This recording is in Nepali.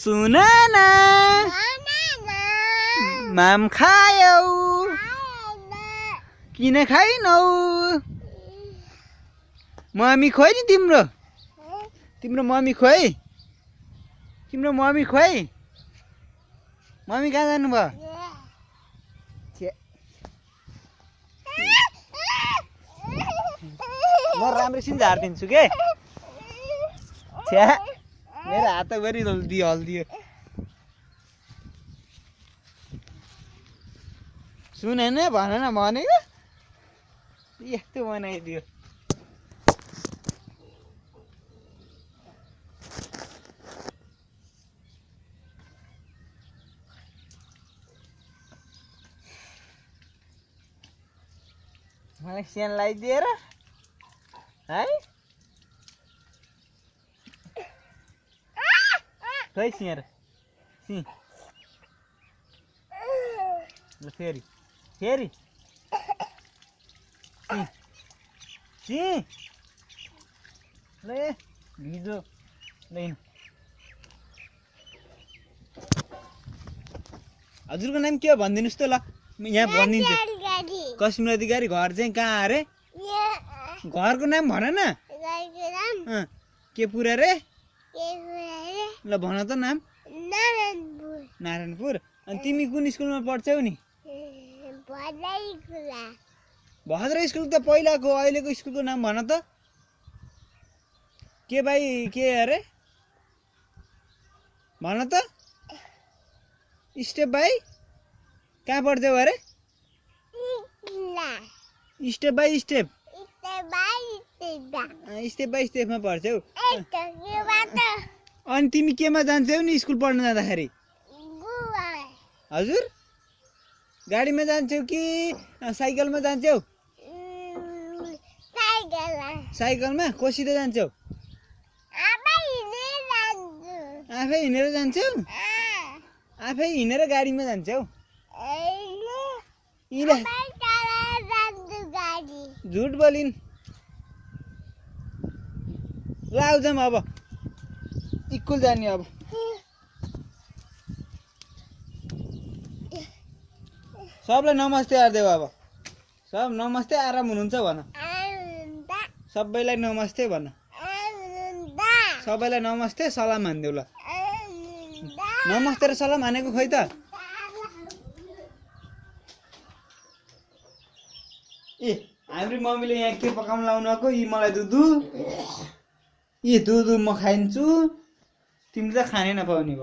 सुनाना माम खायौ किन खाइनौ मम्मी खोइ नि तिम्रो मम्मी खोइ तिम्रो मम्मी खोइ मम्मी कहाँ जानुभयो म राम्रोसित झारिदिन्छु के छ्या मेरो हातभरि हल्दियो सुन न भन न भनेको यस्तो बनाइदियो मलाई स्यान लगाइदिएर है खोइ सिएर सी ल फेरि सी ल भिजो लैन हजुरको नाम के हो भनिदिनुहोस् त ल यहाँ भनिदिन्छु कस्मिर अधिकारी घर चाहिँ कहाँ अरे घरको नाम भन न के पुरा रे ल भन त नाम नारायणपुर अनि तिमी कुन स्कुलमा पढ्छौ नि भद्र स्कुल त पहिलाको अहिलेको स्कुलको नाम भन त के भाइ के अरे भन त स्टेप भाइ कहाँ पढ्छौ अरे स्टेप बाई स्टेपमा पढ्छौ अनि तिमी केमा जान्छौ नि स्कुल पढ्न जाँदाखेरि हजुर गाडीमा जान्छौ कि साइकलमा जान्छौ साइकलमा कसिँदै जान्छौ आफै हिँडेर जान्छौ आफै हिँडेर गाडीमा जान्छौ झुट बोलिन् ल आउ जाऊँ अब स्कुल जाने अब सबलाई नमस्ते गरिदेऊ अब सब नमस्ते आराम हुनुहुन्छ भन सबैलाई नमस्ते भन सबैलाई नमस्ते सलाम हान्देऊ ल नमस्ते र सलाम हानेको खोइ त ए हाम्रो मम्मीले यहाँ के पकाउन लाउनु आएको यी मलाई दुधु म खाइन्छु तिमीले त खानै नपाउने भयो